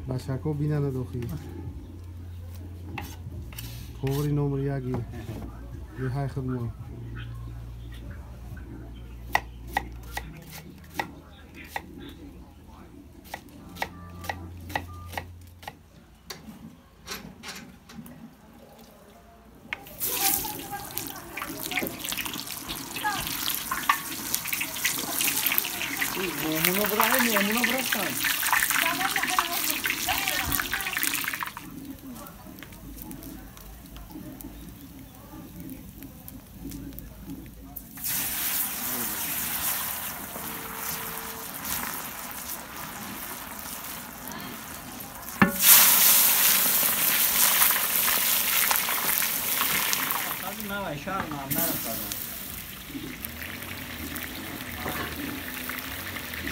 Бачако бинана дохи. Повари номер яги. Деҳаи худмо.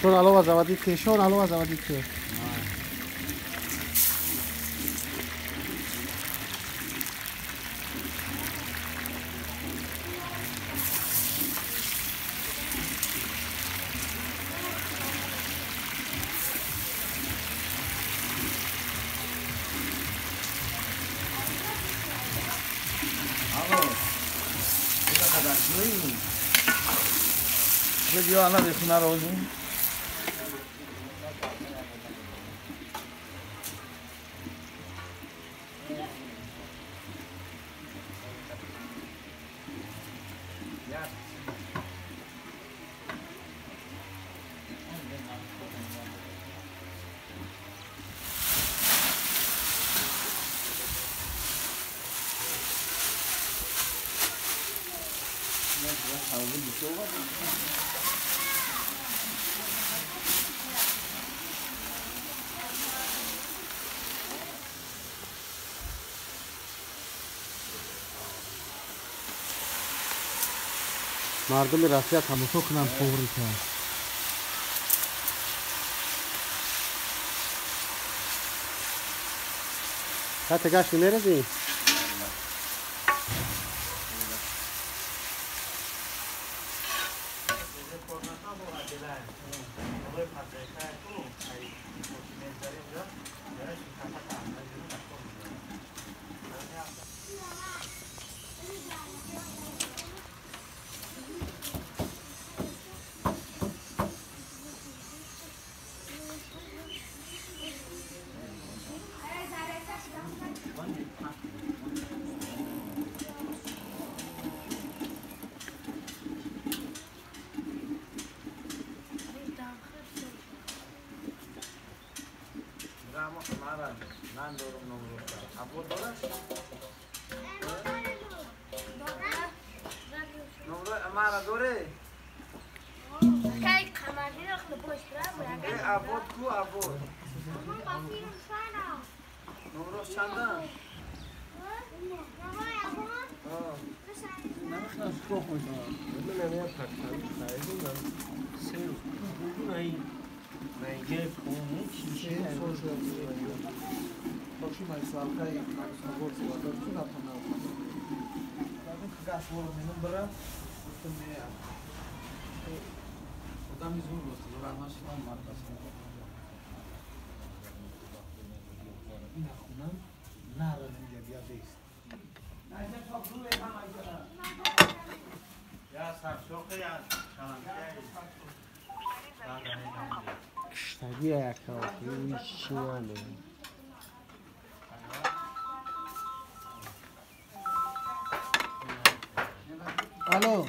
Шон алова заводит ке, шон алова заводит ке. Мардуми Россия тамошо кунанд поврита. Хата гашти мерезӣ? Алло.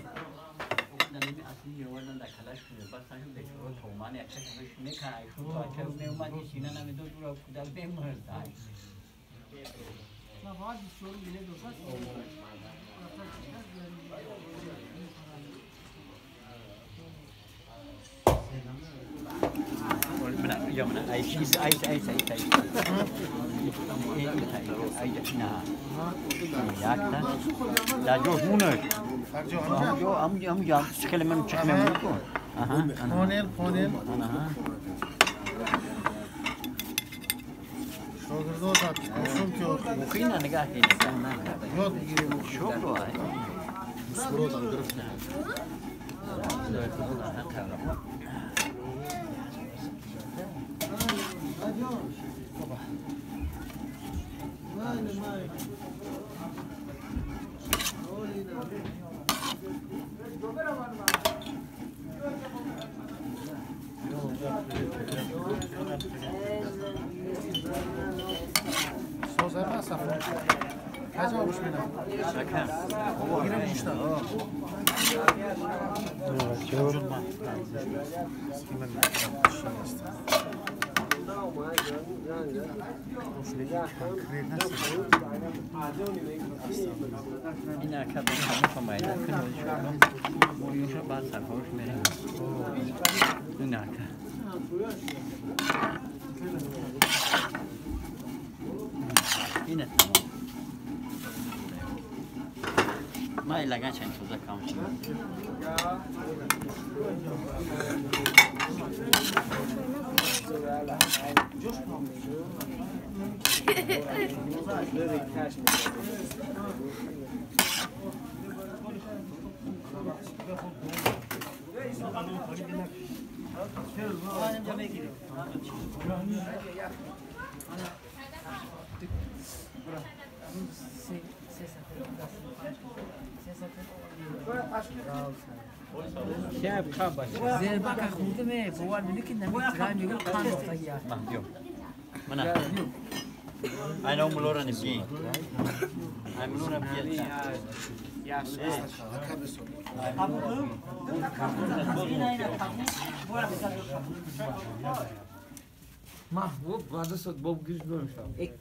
محبوب بعد صد باب گیش دارم یک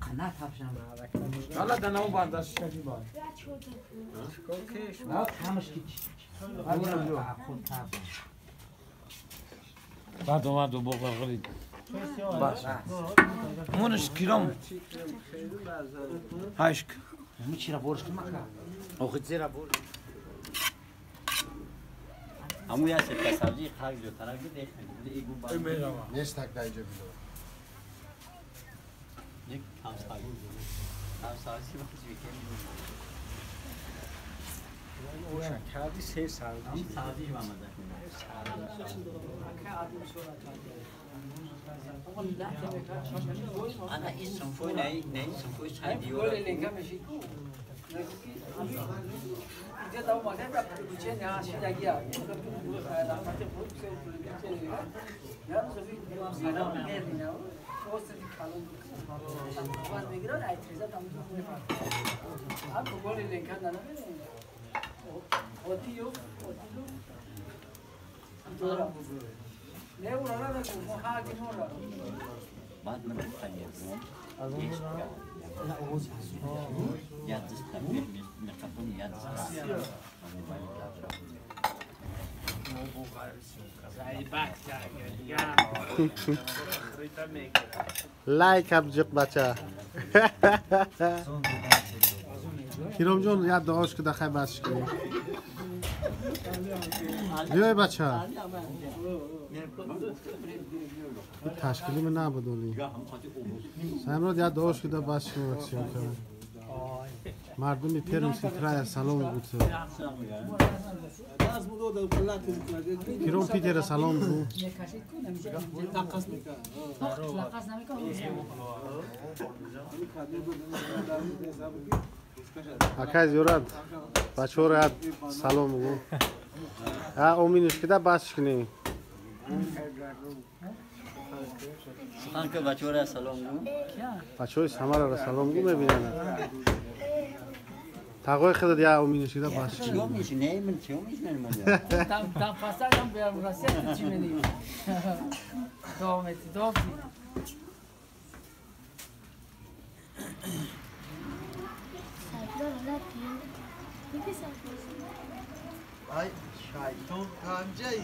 قنات هفشم حالا دناو بعد از شکی بعد نه همش کی بعد اومد و بابا غرید باش مونش کیرم هاشک میچی را برش کن مکا آخه زیرا برش امو یا سه سبزی خاک جو ترک دیگه ایگو با نیست تک دایجه بیدو یک همسایه همسایه وقتی که کردی سه سال سبزی ما مزه انا این سنفوی نه نه سنفوی چای دیو بعد من لایک اب جق بچه کیرم جون یاد دعاش که دخی بس کنی بیای بچه تشکیلی من نبودونی سامراد یاد دعاش که ده بس کنی مردمی پیرم سیترای سلام بود کیرم پیتر سلام بود акай зиёрат бачаҳоро як салом бигӯ. Оминаш кида бас кунем. Сухан ки бачаҳоро салом гӯ. Бачаҳои Самараро салом гӯ мебинанд. Тағои худат я оминаш кида бас кунем. Чиё меши? Не, ман чиё меши? Там пасагам берам Россия чи менӣ. Домети, дофти. Ay, şeytan kancayı.